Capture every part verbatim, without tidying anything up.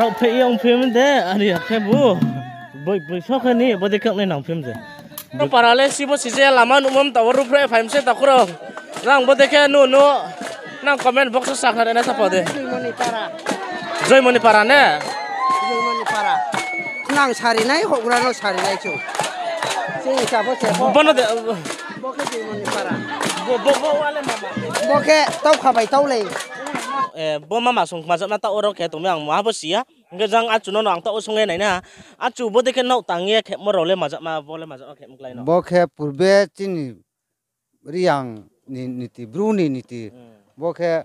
Phai yong phim de, ani ya khe bu. Boi, boi so khe ni, bo de khe nai nang phim de. Bo para le si bo si je lama nuhmo mta wo ruhphreh phai mse takhu rao. Nang bo de khe nu nu. Nang comment box wo sakhnari na thapo de. Joymoni para. Joymoni para ne? Joymoni para. Nang sari nai, houhgra no sari nai chung. Chini chabo se bo. Bono de. Bo khe Joymoni para. Bo, bo, bo wale mama. Bo khe taukha bai taulei. Eh, bo mama song kma jama ta oro khe tongmi ang muha bo siya. Hingkhe jang achu no no ang taoh wo song ye nai na. Achu bo de khe nouh tang ye khemo rao le majama, bo le majama khe mklai no. Bo khe purbe chini Reang ni niti, Bru ni niti. Hmm. Bo khe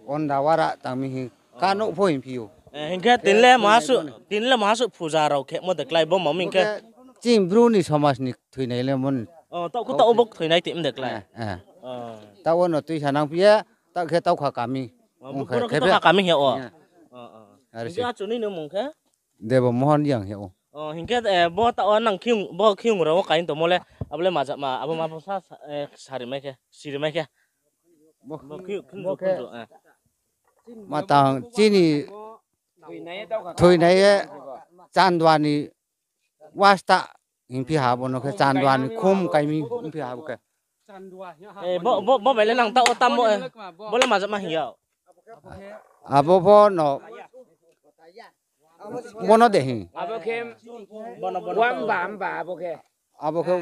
onda wara tangmi hi. Ka nouh pho hing phi ou. Eh, hingkhe tini le maha suh, tini le maha suh puja rao khemo de klái bo mami hingkhe. Bo khe chini Bru ni somaj ni thoinai le mon. Oh, taoh khe taoh bo thoinai tini de klái. Eh, eh. Oh. Taoh wo no tuisa nang phi ye, taoh khe taoh kha kami. Oh, bo khe taoh kha kami he o. Eh. Oh, oh. Are se. Hingkhe achu ni no mung khe? Debo Mohon Reang he o. Oh, hingkhe, eh, bo taoh wo nang khiyung, bo khiyung rao wo kain tongmo le, abo le majama, abo ma bo sa, sa, eh, sari mai khe, siri mai khe. Bo, bo khiyung, bo khiyung khe khunju, eh. Matang chini thoinai ye Chandua ni wasta hing phi ha bo no khe Chandua ni khum kaimi hing phi ha bo khe. Eh, bo, bo, bo bai le nang taoh wo tam bo, eh, bo le majama hing ya. Abo pho no Bono de hi. Abo khe bono, bono. Wamba, wamba, abo khe. Abo khe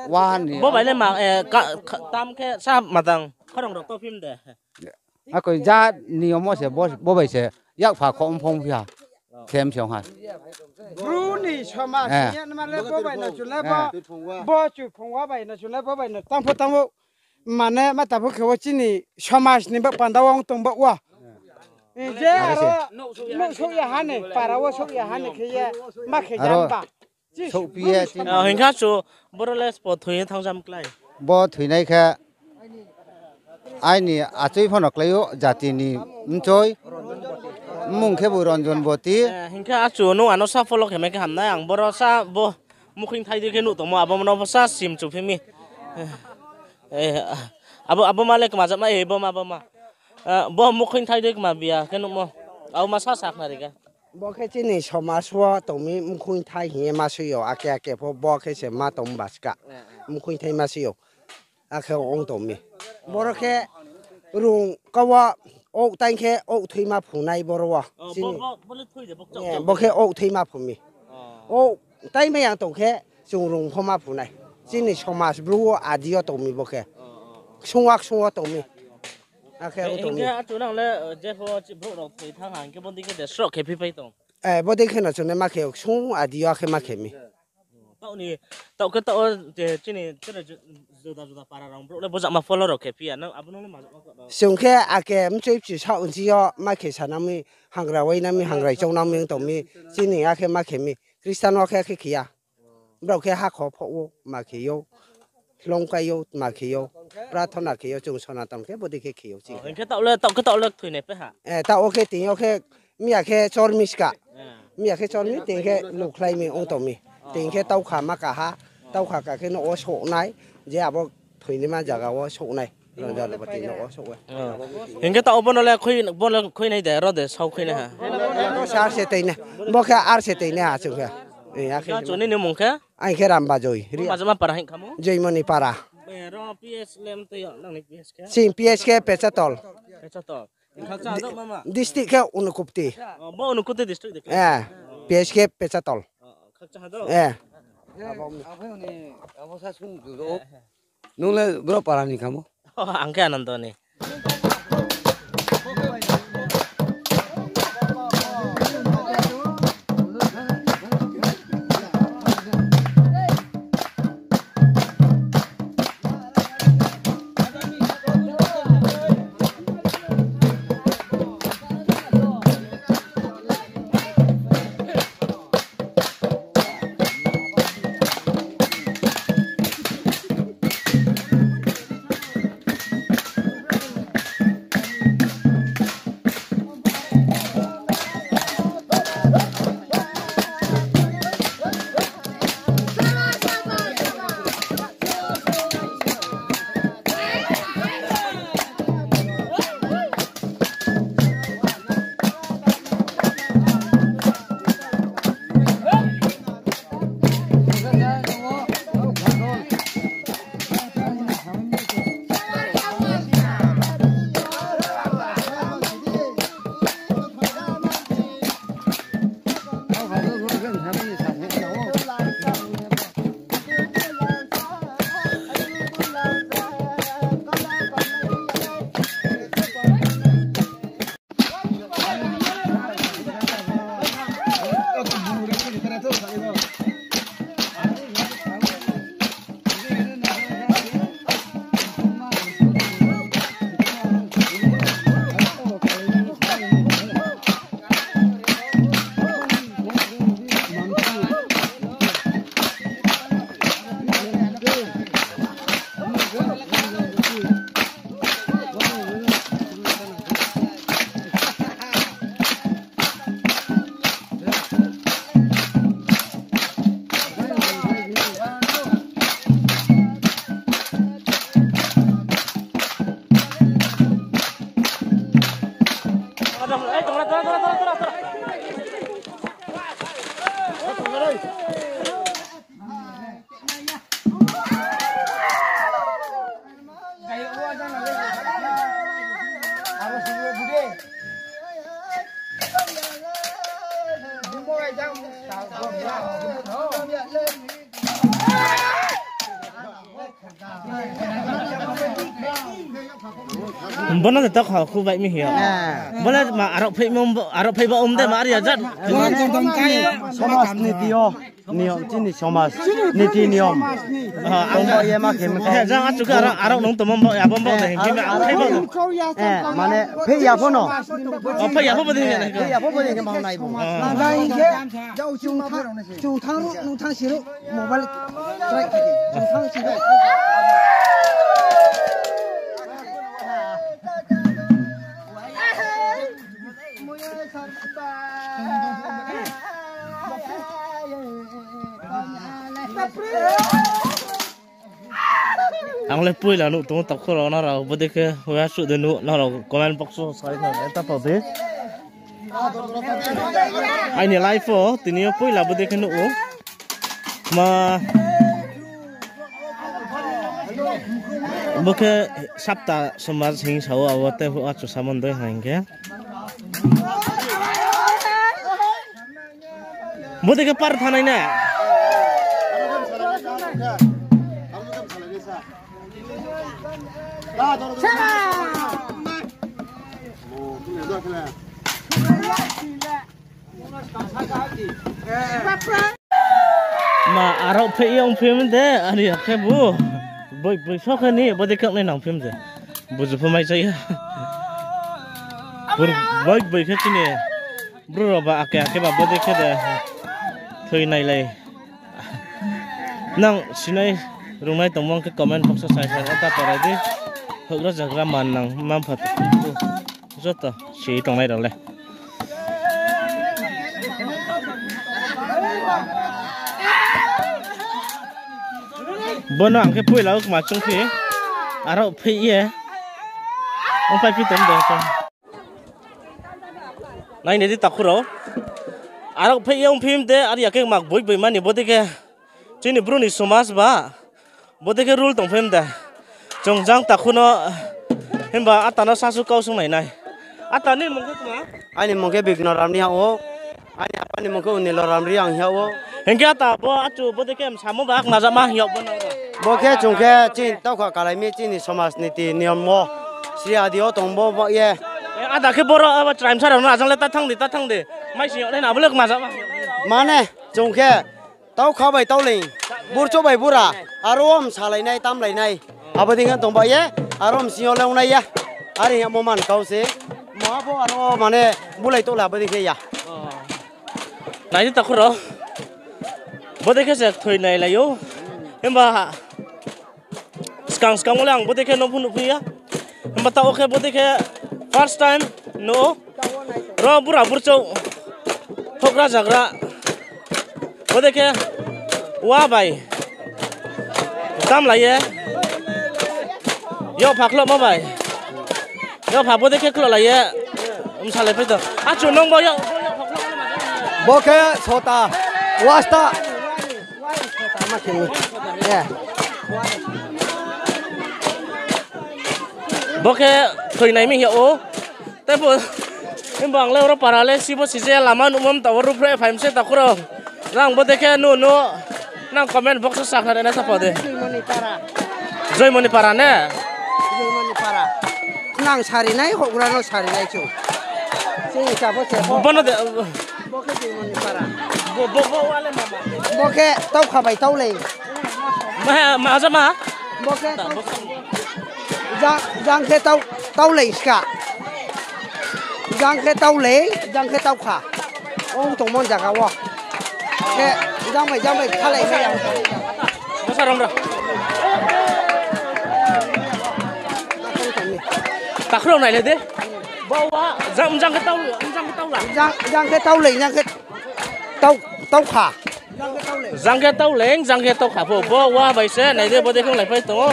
wani. Bo bai le ma, eh, ka, ka, tam khe sa matang. Khorang rao to phim de. Akoi ja niyomo se bo, bo bai se. Yak pha kho mphong phi ha. Khem se ong ha. Bru ni somaj, eh, ni ma le bo bai no chun le bo. Eh. Bo chu phungwa bai no chun le bo bai no. Tang pho tang bo. Mane ma ta pho khe wo chini somaj ni ba panda wo ong tong ba wo. Je aro nouhsouh ya ha ni, para wo souh ya ha ni khe ye, ma khe aro jam ba. Souhphi ye chini. Ah, hingkha chu, boro le spo thoi ye thanng jam klái. Bo thoinai khe, aini achoi pho no klái ou, jati ni mchoi. Mmung khe bo Ranjan Boti. Eh, hingkha achu, nung ano sa follow khe mai khe hamnai, ang boro sa bo mukhoing thai dei khe nuh tongmo, abo no sa sim chu phi mi. Eh, abo, abo ma le kma jama, eh, bo ma, bo ma. Eh, bo mukhoing thai dei kma bia khe nuhmo. Abo ma sa sakhnari khe. Bo khe chini somaj wo tong mi mukhoing thai hing ye ma soi ou, ake ake pho bo khe se ma tong ba ska. Mukhoing thai ma soi ou. Akhe ong tong mi. Boro khe rung ka wo, ouh tang khe ouh thoi ma phungnai boro wo. Chini, bo khe ouh thoi ma phung mi. Ouh tang mai yang tong khe chung rung pho ma phungnai. Chini somaj Bru wo adi yo tong mi bo khe. Ksung wa ksung wo tong mi. Akhe ong tong mi. Hingkhe achu nang le, eh, jepho brouh rao thoi thanng ha, hingkhe bo dei khe de sroh khe phi pai tong. Eh, bo dei khe no chung le ma khe ou, ksung adi yo khe ma khe mi. Taoh ni, taoh khe taoh, eh, chini, tere ju-, juda juda para rao brouh le bo jama follow rao khe phi ya, nang abo no le ma jama khe. Chung khe ake mchoi bchi saoh nchi yo ma khe sa nang mi, hangrai wai nang mi, hangrai chong nang mi ong tong mi, chini akhe ma khe mi, Christian wo khe akhe khe ya. Brao khe hakho phoh ou, ma khe ou, hlongkai ou, ma khe ou, prathona khe ou, chung Sonaton khe bo dei khe khe ou chini. Hingkhe taoh le, taoh khe taoh le thoinai pai ha. Eh, taoh wo khe tini yo khe, miya khe chormi ska. Miya khe chormi, tini khe lukhlai mi ong tong mi. Tini khe taukha ma ka ha, taukha ka khe nouh wo souhnai, je abo thoinaima zaga wo souhnai. Ranjan Boti no wo souh we. Hingkhe taoh bono le khui, bono khuinai de, ro de, sao khuinai ha. Bo se ar se toinai. Bo khe ar se toinai ha chung khe. Eh, akhe. Achu nini mung khe? Ang khe Rambajoi. Majama para hing khamo? Joymoni para. Eh, ro P S lem tei yo, nang ni P S khe? Chini P S khe Pechatol. Pechatol. Khakcha ha do mama? District khe Unakoti. Oh, bo Unakoti district de khe? Eh, P S khe Pechatol. Oh, khakcha ha do? Eh. Abo, abo ni, abo sa sung tu do. Nung le bro para ni khamo? Oh, ang khe Anando ni. Bono de tokha khu bai mi hing yo. Bo le ma arok phai mo, arok phai ba um de ma ari ya jat. Somaj niti yo. Niyom chini somaj niti niyom. Tongba ye ma khe mi. He, jang achu khe arok, arok nung tongmo bo, abo bo de hing khe mi arok phai ba. Eh, mane, phai ya pho no. O, phai ya pho bo de hing ya na. Phai ya pho bo de hing khe ma nai bo. Nang hing khe, jao chung thang, chung thang ru, nung thang si ru, mobile try khe di. Chung thang si ru. Ang le poila nuh tong takhu rao, nrao bodei khe uaingsouh de nuh, nrao comment box wo sai khnari ta pao di. Aini life wo tini yo poila bodei khe nuh ou. Ma, bo khe sapta somaj hing sa ou, abo tei phuh achu samon dei hing khe. Bodei khe par thanai na. Ma arok phai yong phim de, ani ya khe bu. Boi, boi so khe ni, bodei khe nai nang phim de. Buju pho mai chaya. Boi, boi khe chini. Bru rao ba ake ake ba bodei khe de thoi nailai. Nang sinai rungnai tongmo khe comment box o sai sai ta parai di. Houhgra zagra man nang man pha joto si tongnai rao le. Bono ang khe poila o kma chungphi. Aro phi ye. Ongpai phi tong de. Nai nai di takhu rao. Aro phai ye ongphim de, ari ya khe mak boi boi mani bodei khe. Chini bru ni somaj ba. Bodei khe rule tong phim de. Chung jang takhu no, himba ata no sasu kau sung nai nai. Ata ni mung khe kma? Aini mung khe Bigno Ramriang ou. Aini apa ni mung khe Unilo Ramriang hing ou. Hing khe ata bo achu bodei khe msamo ba kma jama hing ou bo no. Bo khe chung khe chini taukha kalai mi chini somaj niti niyom wo. Sri adi wo tong bo ba ye. Eh, ada khe boro abo chraimsa rao no ajang le ta thang di, ta thang di. Mai sing yag nai na, abo le kma jama. Mane, chung khe taukha bai tauleing, burchouh bai bura, aro wo msalai nai, tamlai nai. Abo dei khe tong ba ye, aro msing yo le ong nai ya. Are hing yagmo man kau se. Maha pho aro mane bulai tong le abo dei khe ya. Nai di takhu rao. Bodei khe se thoi nailai ou. Himba skang skang wo le ang bodei khe no pho nuhphi ya. Himba taoh wo khe bodei khe first time nuh ou. Ro bura burchouh. Houhgra zagra. Bodei khe wa bai. Tamlai ye. Yagpha khlohmo bai. Yagpha bodei khe khlohlai ye. Msalai phai tong. Achu nung bo yag. Bo khe sota. Wasta. Bo khe thoi nai mi hing yag ou. Tei bo, himba ang le oro para le sibo sije lama nuhmo mta wo ruhphreh phai mi se takhu rao. Rang bodei khe nuh nuh, nang comment box o sakhnari nai ta pao di. Joymoni para. Joymoni para ne? Joymoni para. Nang sari nai, houhgra no sari nai chung. Chini chabo se. Bono de. Bo khe Joymoni para. Bo, bo, bo, wale mama. Bo khe taukha bai taulei. Ma, ma, jama? Bo khe jang khe tau, taulei ska. Jang khe taulei, jang khe taukha. Ong tongmo zaga wo. Khe jang bai, jang bai khalai nai ya. Bosa rom ra. Takhu rao nai le de. Bo wa, jang, jang khe tau, jang khe taula. Jang, jang khe taulei, jang khe tau, taukha. Jang khe taulei, jang khe taukha pho. Bo wa bai se, nai di, bodei khe onglai pai tong ou.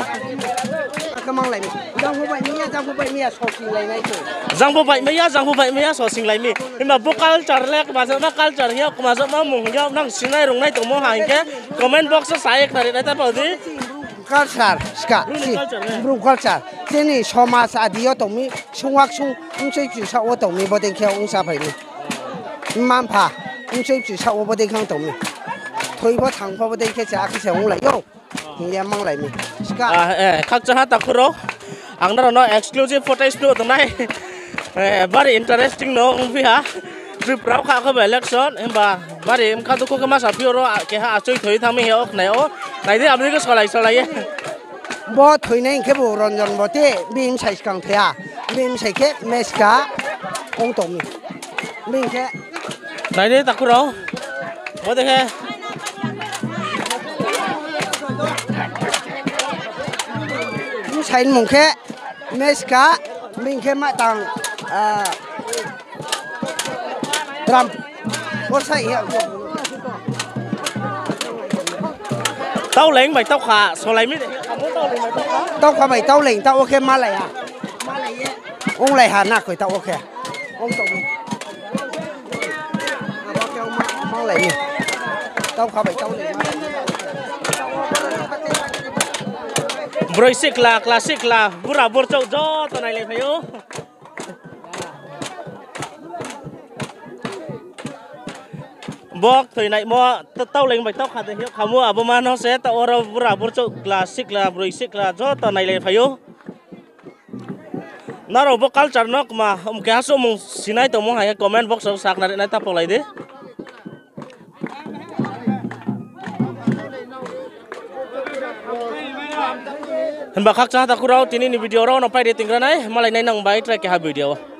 Akhe manglai mi. Jang bo bai mi ya, jang bo bai mi ya, so singlai nai tong. Jang bo bai mi ya, jang bo bai mi ya, so singlai mi. Himba bo culture le, kma jama culture hing yag, kma jama mung hing yag, nang sinai rungnai tongmo ha hing khe, comment box o sa ye khnari nai ta pao di. Culture, ska, Bru ni si, culture ne? Bru culture. Chini somaj adi yo tong mi, sungwak sung, bsoi bchi saoh wo tong mi, bodei khe ong sa phai mi. Mma mpha, bsoi bchi saoh wo bodei khe ong tong mi. Thoi bo thang pho bodei khe se, akhe se onglai ou. Hing ye manglai mi. Ska. Ah, eh, khakchang ha takhu rao. Ang nrao no exclusive footage nuh tongnai. Bari interesting no ongphi ha. Tripura wo kha khe bo election himba bari mkha dukhu khe ma saphi oro keha achoi thoi thanng mi hing ye o khnai ou. Nai di abo dei khe solai solai ye. Bo thoinai hing khe bo Ranjan Boti, bini bsai skang thoi ha. Bini bsai khe Meska ong tong mi. Bini khe nai di takhu rao. Bo dei khe bsai ni mung khe Meska, bini khe ma tang, ah, Ram, bo sai ya. Tauleng bai taukha solai mi de. Taukha bai tauleng, taoh wo khe malai ha. Onglai ha na koi taoh wo khe. Ong tong mi. Abo khe ma, malai mi. Taukha bai tauleng. Broi sikla, kla sikla, bura burchouh joto nailai phai ou. Bo thoinaimo, ta-, tauleng bai taukha de hing khamu, abo ma no se taoh oro bura burchouh kla sikla, broi sikla joto nailai phai ou. Nrao bo culture no kma, um, keha suhmung sinai tongmo hai khe comment box wo sakhnari nai ta polai di. Himba khakchang ha takhu rao, tini ni video rao no pai ri tingra nai, malai nai nang bai try keha video wo.